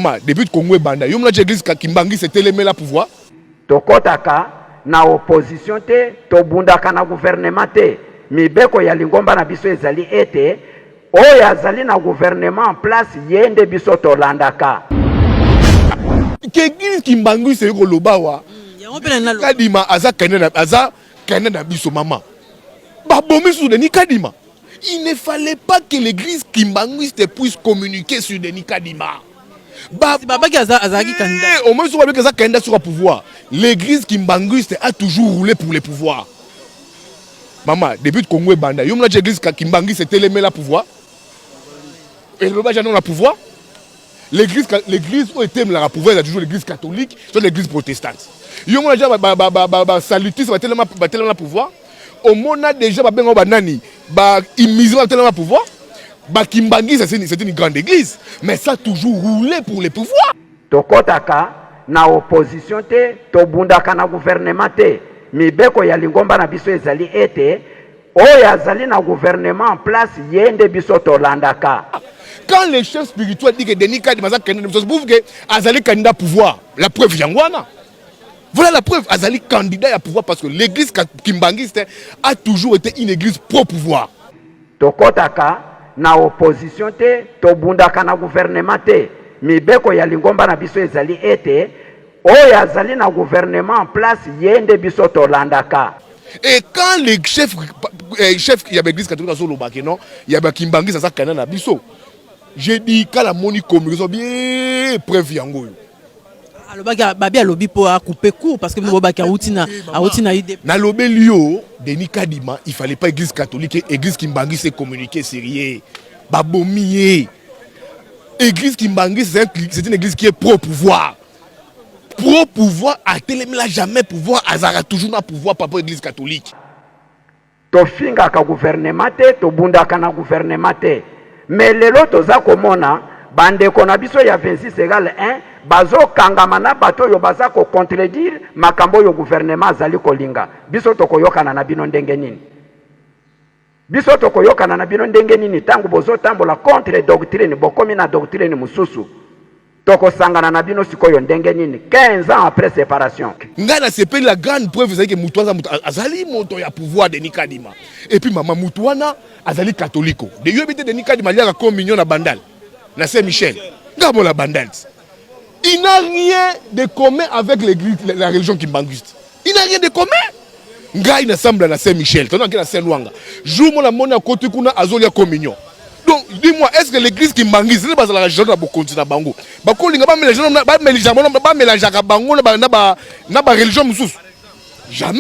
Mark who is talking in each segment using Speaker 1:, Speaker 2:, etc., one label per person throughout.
Speaker 1: Mama, depuis Congo ebanda, yo mona église Kimbanguiste etelemela pouvoir.
Speaker 2: Tokotaka na opposition te, tobundaka na gouvernement te. Mibeko ya lingomba na biso ezali ete oyo azali na gouvernement en place ye nde biso tolandaka.
Speaker 1: Ke église Kimbanguiste eko loba wa.
Speaker 3: Yango pe na
Speaker 1: Kadima aza candidat aza candidat na biso mama. Babomi sous Denis Kadima. Il ne fallait pas que l'église kimbanguiste puisse communiquer sur Denis Kadima.
Speaker 3: Ba babaki azalaki candidat.
Speaker 1: Au moins sur aza candidat sur le pouvoir. L'église kimbanguiste a toujours roulé pour le pouvoir. Maman, depuis Congo ebanda, yo mona église kimbanguiste etelemela pouvoir. Eloba jamais na pouvoir. L'église l'église oyo etemelaka pouvoir eza toujours l'église catholique soit l'église protestante. Yo mona déjà ba ba ba ba, ba salutiste batelema batelema na pouvoir. Omona déjà babenga ba nani ba immisés batelema na pouvoir. Ba kimbanguiste c'est une grande église mais ça toujours roulé pour le pouvoir.
Speaker 2: Tokotaka na opposition te, tobundaka na gouvernement te. Mibeko ya lingomba na biso ezali ete oyo azali na gouvernement en place ye nde biso tolandaka.
Speaker 1: Quand le chef spirituel dit que Denis Kadima aza candidat biso, prouve que azali candidat pouvoir. La preuve yango wana. Voilà la preuve, azali candidat ya pouvoir parce que l'église kimbanguiste a toujours été une église pro-pouvoir.
Speaker 2: Tokotaka na opposition te, tobundaka na gouvernement te. Mibeko ya lingomba na biso ezali ete oyo azali na gouvernement en place ye nde biso tolandaka.
Speaker 1: Et quand le chef, eh, chef ya l'église catholique azoloba ke non, ya ba kimbanguiste aza candidat na biso. J'ai dit quand la moni communication bien preuve yango oyo.
Speaker 3: Alobaki babi alobi po a couper court parce que bino bobaki awuti na awuti na UDPS.
Speaker 1: Nalobeli yo Denis Kadima, il fallait pas église catholique, église kimbanguiste communiquer sérieux. Babomi ye. Église kimbanguiste c'est une église qui est pro pouvoir. Pro pouvoir atelemela jamais pouvoir, azalaka toujours na pouvoir par rapport église catholique.
Speaker 2: Tofingaka gouvernement te, tobundaka na gouvernement te. Mais lelo toza komona ba ndeko na biso ya 26 egale 1 bazo kangama na bato oyo baza ko contredire makambo oyo gouvernement azali kolinga. Biso tokoyokana na bino ndenge nini? Biso tokoyokana na bino ndenge nini tango bozotambola contre doctrine, bokomi na doctrine mosusu? Tokosangana na bino sikoyo ndenge nini 15 ans après separation?
Speaker 1: Ngai nasepeli la grande preuve ezali ke mutu aza mutu azali moto ya pouvoir Denis Kadima et puis mama mutu wana azali katoliko de yoyebi te Denis Kadima aliaka communion na Bandal na Saint Michel ngai mola Bandal il n'a rien de commun avec l'église la religion kimbanguiste. Il n'a rien de commun. Ngai na sambla na Saint Michel, tona na Saint Luanga. Jour mona moni akoti kuna azolia communion. Donc dis-moi, est-ce que l'église kimbanguiste ne bazala jeune na bokonzi na bango? Bakolinga ba mélanger ba mélanger ba mélanger bango na ba na ba na ba religion mususu. Jamais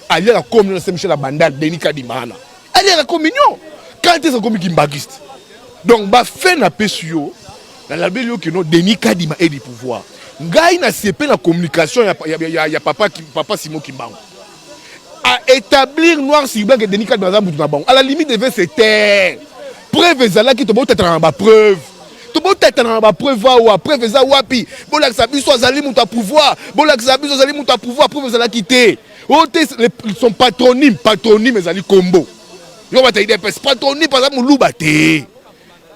Speaker 1: alia la communion na Saint Michel à Bandal, Denis Kadimana. Alia la communion. Quand est-ce que kimbanguiste? Donc ba fait na pesi yo na labeli yo que non Denis Kadima est du pouvoir. Ngai na sepe na communication ya, ya, ya, ya papa, papa Simon Kimbangu. À établir noir sur blanc que Denis Kadima aza mutu na bango. À la limite devait se taire. Preuve ezalaki tobotatana na ba preuve. Tobotatana na ba preuve awa, preuve eza wapi? Bolakisa biso azali mutu ya pouvoir. Bolakisa biso azali mutu ya pouvoir, preuve ezalaki te. Oyo te son patronyme, patronyme ezali kombo. Yo bata IDPS, patronyme aza muluba te.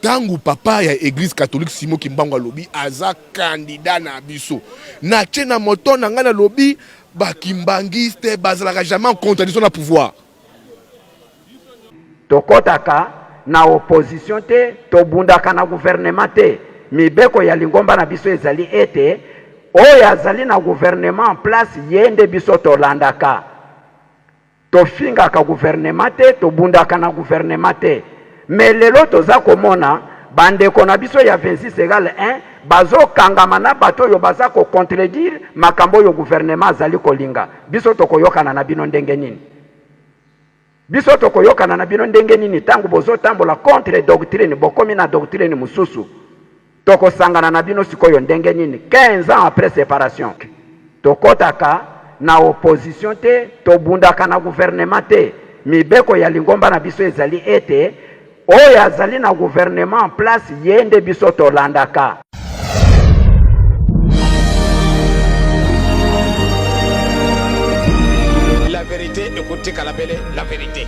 Speaker 1: Tangu papa ya eglise catholique Simon Kimbangu alobi aza candidat na biso, natie na moto na ngai nalobi ba kimbanguiste bazalaka jamais en contradiction na pouvoir.
Speaker 2: Tokotaka na opposition te, tobundaka na gouvernement te. Mibeko ya lingomba na biso ezali ete oyo azali na gouvernement en place ye nde biso tolandaka. Tofingaka gouvernement te, tobundaka na gouvernement te. Mais lelo toza komona ba ndeko na biso ya 26 egale 1 bazo kangama na bato oyo baza ko contredire makambo oyo gouvernement azali kolinga. Biso tokoyokana na bino ndenge nini? Biso tokoyokana na bino ndenge nini tango bozotambola contre doctrine, bokomi na doctrine mosusu? Tokosangana na bino sikoyo ndenge nini 15 ans après separation? Tokotaka na opposition te, tobundaka na gouvernement te. Mibeko ya lingomba na biso ezali ete oyo azali na gouvernement en place ye nde biso tolandaka.
Speaker 4: La verite ekotikala bele la verite.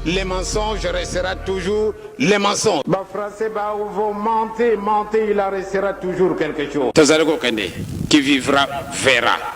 Speaker 4: Le mensonge restera toujours le mensonge. Ba français ba vous mentez, mentez, il en restera toujours quelque chose. Tozali kokende, qui vivra verra.